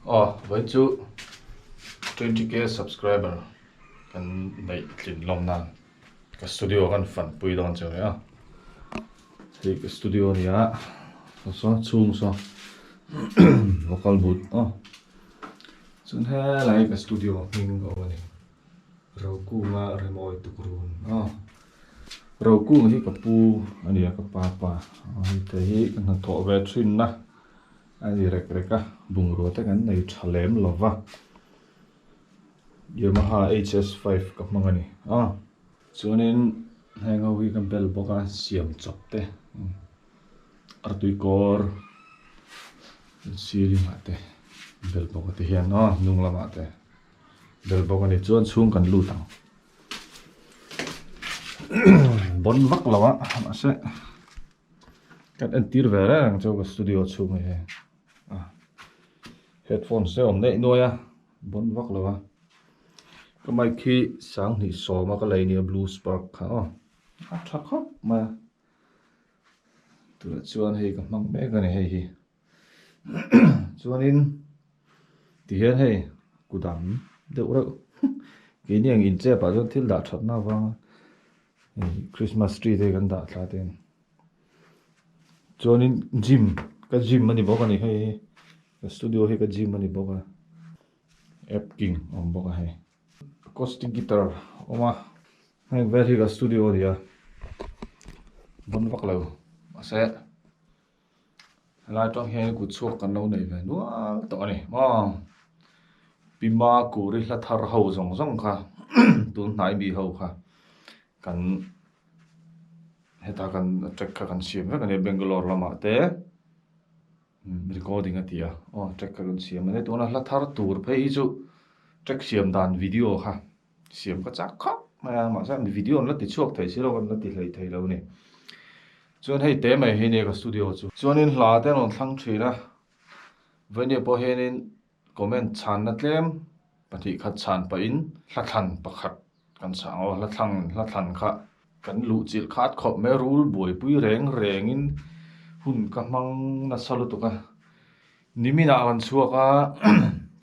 Aw vawiin chu 20k subscriber kan neih tlin lawm nan ka studio kan fan pui dawn che nia hei ka studio a ni a saw saw chhung saw vocal booth aw chuan helai ka studio hming a awm a ni Rokunga Rimawi Tukrun aw Rokunga hi ka pu a ni a ka pa pa hei hi ka hnathawh ve thin na. A ni rek rek a, bungrua te kan nei tha lem lo va, Yamaha HS5 ka hmang a ni a, chuanin heng ho hi ka bel bawk a, siam chawp te, artui kawr ceiling ah te bel bawk a ti hian aw hnung lamah te bel bawk a ni, chuan chhung kan lut ang bawn vak lo a mahse. Kan entir ve reng ang chu ka studio chhung hi hei a headphones te awm daih nuai a bawn vak lo a ka mic hi sanghnih sawma ka lei nia blue spark kha aw a tha khawp mai a tunah chuan hei ka hmang mek a ni hei hi chuanin tihian hei kudam deuh reuh keini ang inchep ah chuan thil dah thatna avanga Christmas tree te kan dah thla te a ni. Chuanin gym ka gym a ni bawk a ni hei hi ka studio hi ka gym a ni bawk a app king a awm bawk a hei acoustic guitar a awm a heng vel hi ka studio a ni a bawn vak lo mahse helai atang hian kut chhuak kan lo nei ve nual tawh a ni maw Pima Kuri hla thar ho zawng zawng kha tun hnai mi ho kha kan heta kan track kha kan siam vek a ni Bangalore lamah te recording a ti a aw track kha kan siam a ni tuna hla thar tur phei hi chu track siam dan video kha Siam ka chak khawp mai a, mahse an video an la ti chhuak thei si lo, an la ti hlei thei lo a ni. Chuan hei te mai hi nia ka studio chu. Chuanin hla te an rawn thlang thin a, Vainia pawh hianin comment chhanna tlem pahnih khat chhan pahin hla thlan pakhat kan chhang aw, hla thlang hla thlan kha kan luh chilh khat khawp mai a, rul buaipui reng rengin hun ka hmang nasa lutuk a. Niminah kan chhuak a,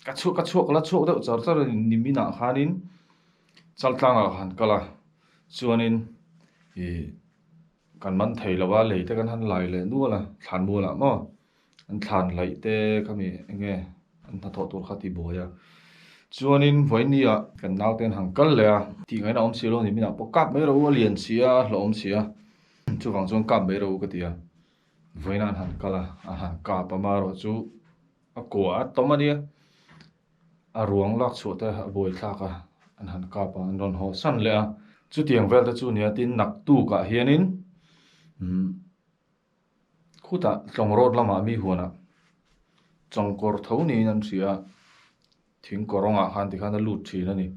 ka chhuak ka chhuak la chhuak deuh char char a ni niminah khanin Chaltlangah ka han kal a, chuanin ih kan man thei lo a, lei te kan han lai leh nual a, thlan mualah maw an thlan laih te khami eng nge an hnathawh tur kha tibuai a, chuanin vawinia kan naute an han kal leh a, tih ngaihna awm si lo niminah pawh kap mai rawh u a lian si a, a hlauhawm si a, chuvang chuan kap mai rawh u ka ti a. Vawiin an han kal a, a han kap a marawh chu a kua a tawm a nia, a ruang lak chhuah te a buai thlak a, an han kap a, an rawn haw san leh a. Chutiang vel te chu nia tin naktuk ah hianin umm khutah tlawng road lamah mi huanah chawngkawr tho niin an hria a. Thing kawrawngah khan tikhan a lut thin a ni.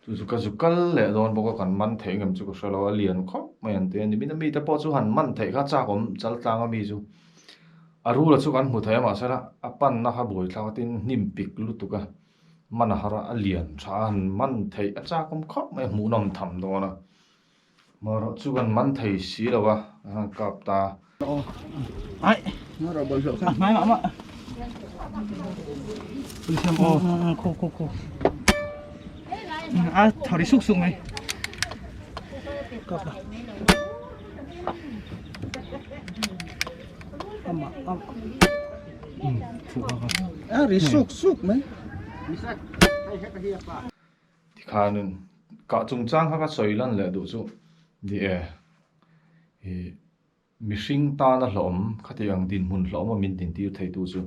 Chu chu ka zu kal leh dawn bawk a, kan man theih ngem chu ka hre lo a, lian khawp mai an ti a ni. Mina mite pawh chu han man theih kha chak awm chal tlang a mi chu. A rula chu kan hmu thei a mahse la a panna kha buai thlak a tin hnim pik lutuk a, man a har a, a lian tha a, han man theih a chak awm khawp mai a, hmuhnawm tham dawn a. Marawh chu kan man thei si lo a, kan han kap ta. Ai, mai mah mah. Khu khu khu. A thari suk suk mai. Kap la. Ama am. A ri suk suk mai. Tikhanin kah chungchang kha ka sawi lan leh duh chu ni e, ih mihring tana hlawhawm khati ang dinhmun hlawhawm a min dintir theitu chu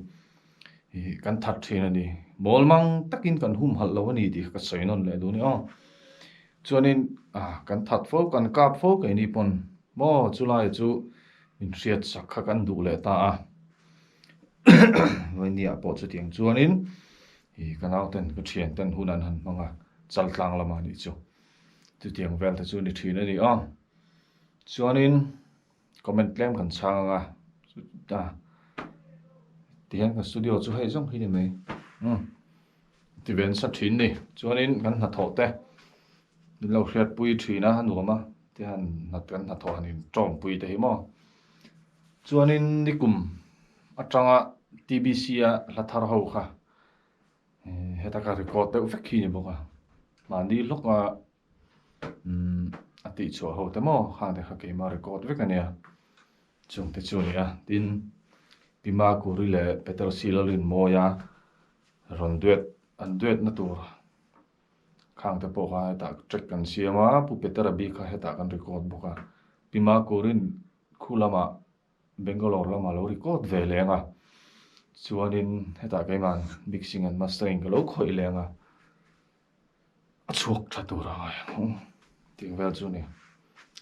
ih kan that thin a ni. Mawl mang takin kan humhalh lo a ni tih kha ka sawi nawn leh duh a ni aw. Chuanin ah kan that fo kan kap fo keini pawn maw chulai chu min hriat sak kha kan duh leh ta a. Vainia pawh chutiang chuanin ih ka nauten ka thianten hun an han hmang a, chaltlang lamah nih chu chutiang vel te chu ni thin a ni a. Chuanin comment tlem kan chhang ang a, chuta tihian kan studio chu hei zawng hi ni mai umm ti ve nasa thin ni. Chuanin kan hnathawh te min lo hriatpui thin a, a nuam a tihian kan hnathawh han intawmpui te hi maw. Chuanin nikum atanga TBC a hla thar ho kha. Heta ka record deuh vek hi a ni bawk a, mahni hlawka umm a tihchhuah ho te maw khang te kha keimah record vek a nia chung te chu a ni a tin Pima Kuri leh Peter Silalrinmawia rawn duet an duet na tur khang te pawh kha hetah track kan siam a Pu Petera bik kha hetah kan record bawk a Pima Kurin khu lamah Bangalore lamah lo record ve leng a, chuanin hetah keimah mixing and mastering ka lo khawih leng a, a chhuak tha tur a ngai ang tih vel chu a ni,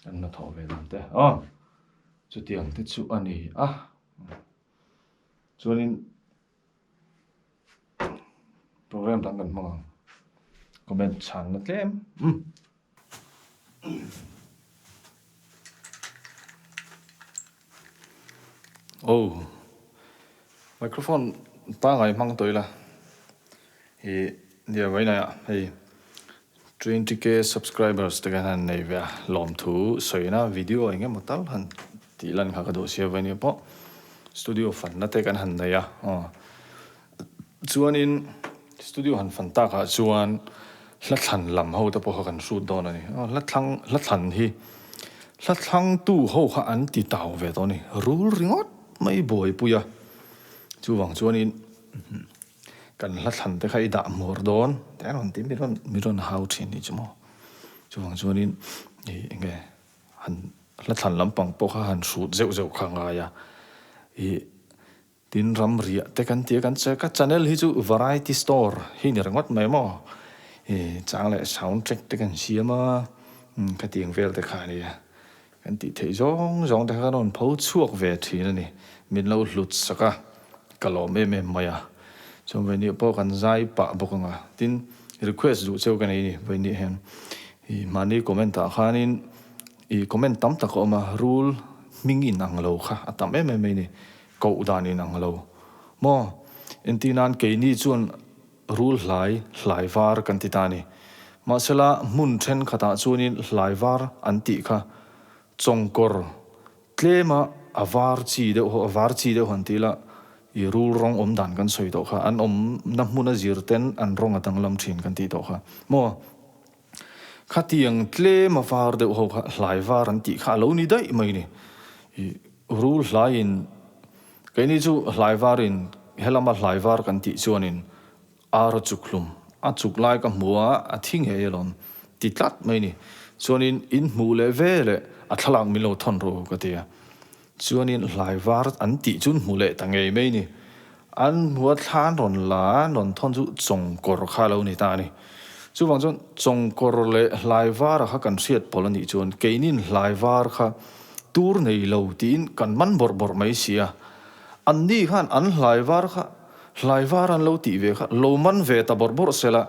an hnathawh ve dan te aw chutiang te chu a ni a, chuanin program dang kan hmang ang comment chhanna tlem umm. Oh microphone pangai hmang tawh ila ih nia mai naiah hei 20k subscribers te khan han nei ve a lawmthu sawina video eng emaw tal han tih lan kha ka duh sia vawin pawh studio fanna te kan han nei a aw Chuanin studio han fan takah chuan hla thlan lam ho te pawh kha kan hrut dawn a ni. Hla thlang hla thlan hi hla thlangtu ho kha an ti tau ve tawh a ni. Rul ringawt mai buaipui a. Chuvang chuanin kan hla thlan te kha i dah hmur dawn te an rawn ti mi rawn mi rawn hau thin ni chu maw. Chuvang chuanin ih eng nge han hla thlan lampang pawh kha han hrut zeuh zeuh kha a ngai a. Ih Tin ram riah te kan ti a, kan che ka channel hi chu variety store hi ni ringawt mai maw, ih chang leh sound track te kan siam a, khatiang vel te kha a nia, kan tih theih zawng zawng te kha kan rawn pho chhuak ve thin a ni, min lo hlut sak a, ka lawm em em mai a, chuan vawinih pawh kan zai pah bawk ang a, tin request duh cheu ka nei a ni vawinih hian ih mahni comment ah khanin ih comment tam tak a awm a, rul hming inang lo kha a tam em em mai a ni. Koh dan in ang lo maw? Entir nan keini chuan rul hlai, hlai var kan ti ta a ni. Mahsela hmun thenkhatah chuanin hlai var an tih kha chawngkawr tlema a var chi deuh ho, a var chi deuh han ti ila i rul rawng awm dan kan sawi tawh kha, an awmna hmuna zir ten an rawng a danglam thin kan tih tawh kha maw? Khatiang tlema var deuh ho kha hlai var an tih kha a lo ni daih mai ni. I rul hlaiin keini chu hlai varin helama hlai var kan tih chuanin ar a chuk hlum a chuk lai ka hmu a, a thi ngei alawm ti tlat mai ni. Chuanin in hmuh leh ve leh a thlalak min lo thawn ru ka ti a. Chuanin hlai var an tih chu an hmu leh ta ngei mai ni. An hmu a thla an rawn la a, an rawn thawn chu chawngkawr kha a lo ni ta a ni. Chuvang chuan chawngkawr leh hlai vara kha kan hriat pawlh a nih chuan keinin hlai var kha tur nei lo tiin kan man bawrh bawrh mai si a. Anni khan an hlai var kha hlai var an lo tih ve kha lo man ve ta bawrh bawrh sela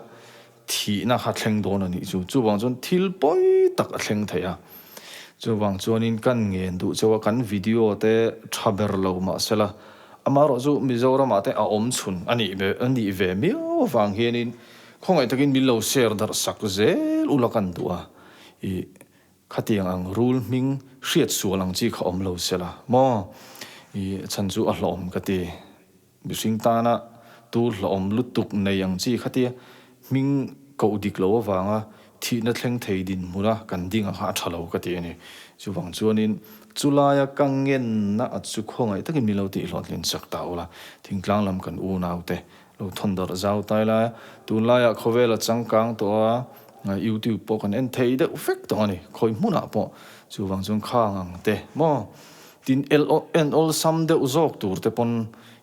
thihna kha thleng dawn a nih chu. Chuvang chuan thil pawi tak a thleng thei a. Chuvang chuanin kan ngen duh chauh a, kan video te tha ber lo mah sela, amaherawh chu Mizoramah te a awm chhun a nih ve a nih ve miau avang hianin khawngaih takin min lo share darh sak zel ula kan duh a, ih khatiang ang rul hming hriat sual ang chi kha awm lo sela maw? Ih chhan chu a hlawhawm ka ti. Mihring tana tur hlawhawm lutuk nei ang chi khatia hming koh dik lo avanga thihna thleng thei dinhmuna kan ding ang kha a tha lo ka ti a ni. Chuvang chuanin chulaia ka ngenna a chu khawngaih takin min lo tihhlawhtlin chak ta ula, thingtlang lam kan unaute lo thawn darh zau tai laia tunlaiah khawvel a changkang tawh a, YouTube pawh kan en thei deuh vek tawh a ni, khawi hmunah pawh. Chuvang chuan khang ang te maw? Tin, en awlsam deuh zawk tur te pawn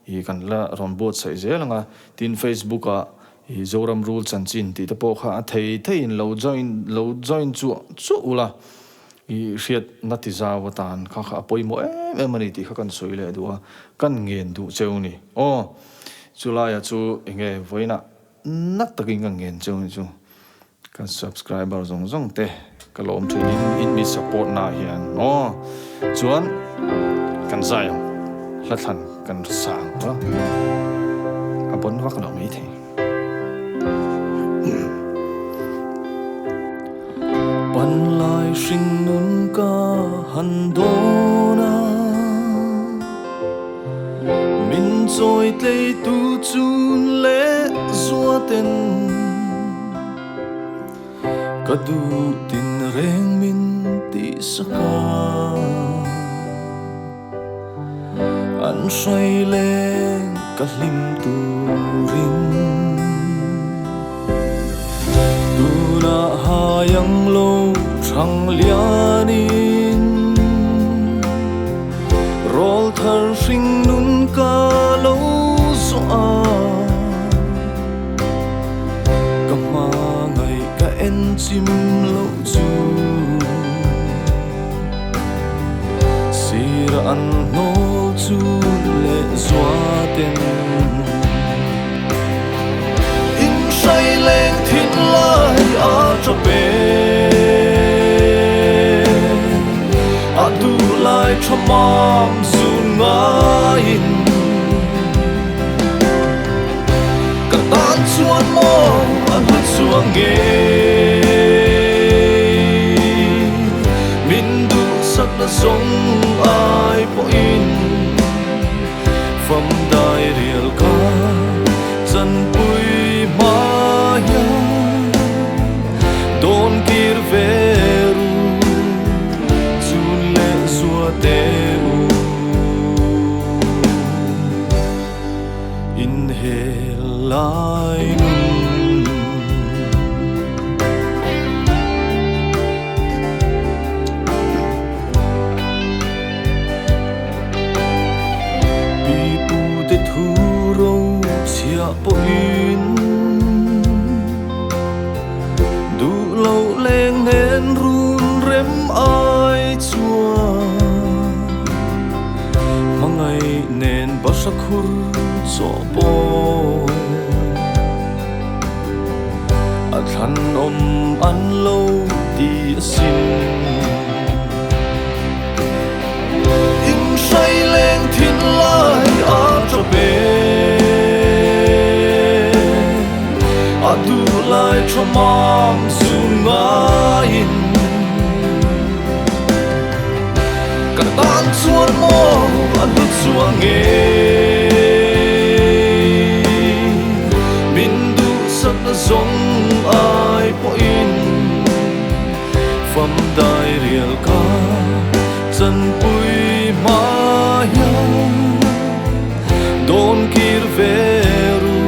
i kan la rawn buatsaih zel ang a, tin Facebook ah i Zoram Rul chanchin tih te pawh kha a thei theiin lo join lo join chuah chuah ula i hriatna ti zau atan kha kha a pawimawh em em a ni tih kha kan sawi leh duh a, kan ngen duh cheu ni. Aw, chulaiah chu enge vawiinah na takin ka ngen cheu ni chu. Kan subscriber zawng zawng te ka lawm thin in in mi support na hian aw chuan kan zai ang hla thlan kan sa ang aw a bon vak lo mai thei. Panlai hring nun ka han dawn a, min chawi tlei tu chun leh zua ten. Ka duh tin reng min tihsak a. An hrai leng ka hlim turin. Tunah hai ang lo thang lianin. Rawl thar hring nun ka lo zawh a. Ka hmangaih ka en chim loh chu. Sir an hnawl chu leh zuaten. In hrai leng thin lai a tha pe. A duh lai tha mam zun ngaiin. Ka tan chuan maw a hlu chuang nge? Min duhsakna zawng ai pawhin fam dai rial ka chanpui hma hian dawn kir ve ru chun leh zua te u. Inhel lai nun. Pi pu te thu ro chhiah pawhin duh loh leng nen run rem ai chuan Hmangaih nen basa khur chaw pawh a thlan awm an lo ti asin. In hrai leng thin lai a tha pe, a duh lai tha mam zun ngaiin. Ka tan chuan maw a hlu chuang nge? Min duhsakna zawng ai pawhin fam dai rial ka chanpui hma hian dawn kir ve ru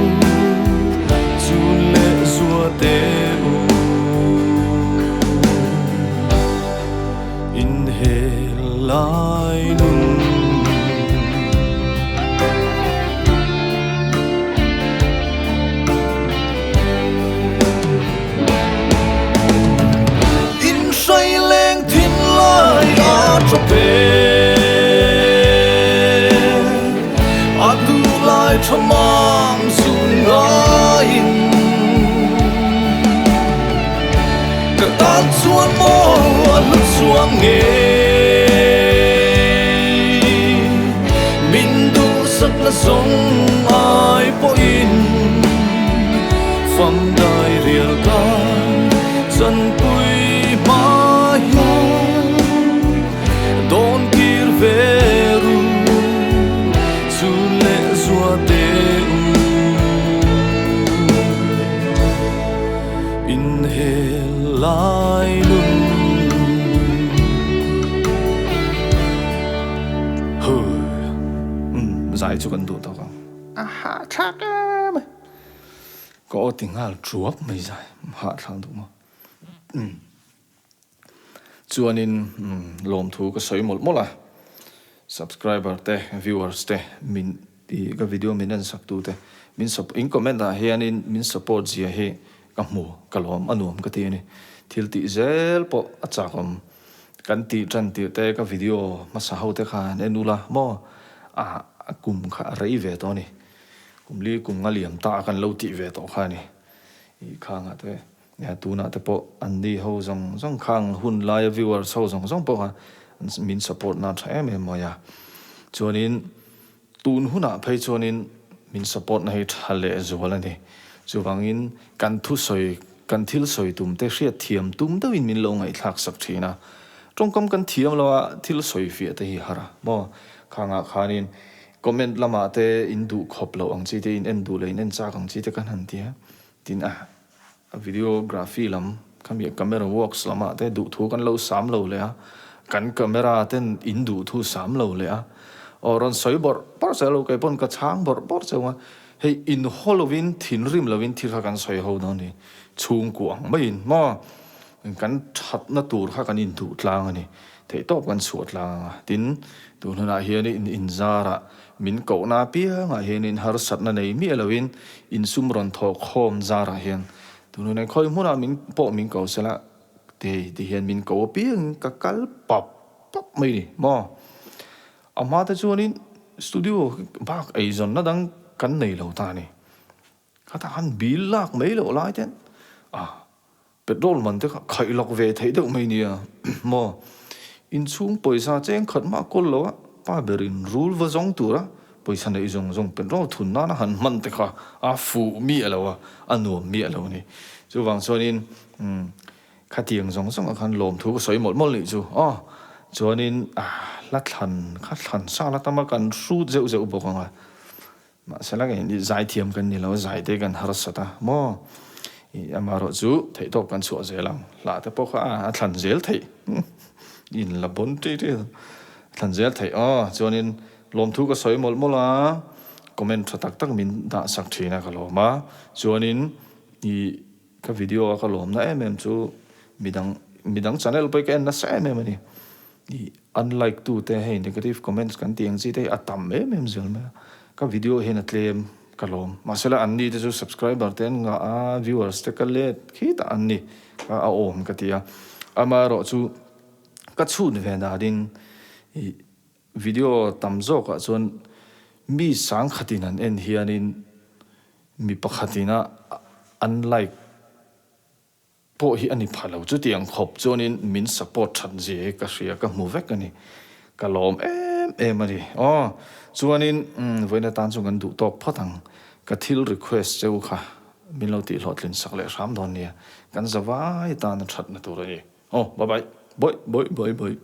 chun leh zua te u. Inhel lai nun. In hrai leng thin lai a tha pe. A duh lai tha mang zun ngaiin. Ka tan chuan maw a hlu chuang nge? Min duhsakna zawng ai pawhin fam dai rial ka chanpui hma hian dawn kir ve ru chun leh zua te u. Inhel lai nun. Umm zai chu kan duh tawk ang. A hahthlak em a. Ka aw ti nghal thuap mai zai. Hahthlak duh maw. Umm chuanin lawmthu ka sawi mawlh mawlh a. Subscriber te viewers te min i ka video min en sak tu te min in comment ah hianin min support zia hi ka hmu ka lawm a nuam ka ti a ni. Thil tih zel pawh a chak awm kan tih tan tirh te ka video hmasa ho te khan en ula maw a kum kha a rei ve tawh a ni. Kum li kum nga liam ta a kan lo tih ve tawh kha a ni. I khangah te Nia tunah te pawh an ni ho zawng zawng khang hun laia viewers ho zawng zawng pawh kha min support na tha em em mai a. Chuanin tun hunah phei chuanin min support na hi tha leh zual a ni. Chuvangin kan thusawi kan thil sawi tum te hriat thiam tum deuhin min lo ngaihthlak sak thin a. Tawngkam kan thiam lo a thil sawi fiah te hi har a maw? Khangah khanin comment lamah te in duh khawp loh ang chi te in en duh leh in en chak ang chi te kan han ti a. Tin a. A videography lam Khami camera works lamah te duhthu kan lo sam lo leh a, kan camera ten in duhthu sam lo leh a, aw rawn sawi bawrh bawrh che lo kei pawn ka chhang bawrh bawrh cheu a, hei in haw lovin thinrim lovin thil kha kan sawi ho dawn ni, chhungkua ang maiin maw kan thatna tur kha kan induh tlang a ni, theihtawp kan chhuah tlang ang a, tin tun hunah hian in inzarah min kohna apiangah hian in harsatna nei miah lovin insum rawn thawh khawm zarah hian Tunah khawi hmunah min pawh min ko sela ti ti hian min ko apiangin ka kal pap pap mai ni maw? A hma te chuanin studio bak eizawnna dang kan nei lo ta a ni. Khatah khan bill lak mai loh lai ten a petrol man te kha khaih lawk ve theih deuh mai nia maw? Inchhung pawisa cheng khat mah kawl lo a pa berin rul va zawng tura Pawisa neih zawng zawng petrol thun nana han hman te kha a fuh miah lo a, a nuam miah lo a ni. Chuvang chuanin khatiang zawng zawngah khan lawmthu ka sawi mawlh mawlh nih chu aw. Chuanin hla thlan kha thlan sa la tam a, kan hrut zeuh zeuh bawk ang a. Mahse la kei ni zaithiam kan ni lo, zai te kan harsat a maw. Amaherawh chu theihtawp kan chhuah zel ang, hla te pawh kha a thlan zel theih in la bawn ṭi ṭi thlan zel theih aw. Chuanin Lawmthu ka sawi mawlh mawlh a, comment tha tak tak min dah sak thin a ka lawm a, chuanin ih ka video a ka lawmna em em chu midang midang channel pawh hi ka en nasa em em a ni, ih unlike tu te hei negative comments kan tih ang chi te hi a tam em em zel mai a, ka video hian a tlem ka lawm, mahsela an ni te chu subscriber te an ngah a, viewers te ka let khitah an ni a awm ka ti a, amaherawhchu ka chhun ve danin ih. Video tam zawkah chuan mi sangkhatin an en hianin mi pakhatina an like pawh hi a ni pha lo. Chutiang khawp chuanin min support that zia hi ka hria, ka hmu vek a ni. Ka lawm em em a ni. Aw, chuanin vawiin atan chu kan duh tawk phawt ang. Ka thil request cheu kha min lo tihhlawhtlin sak leh hram dawn nia. Kan zavai tana thatna tur a ni. Aw, bye bye. Bawih, bawih, bawih, bawih.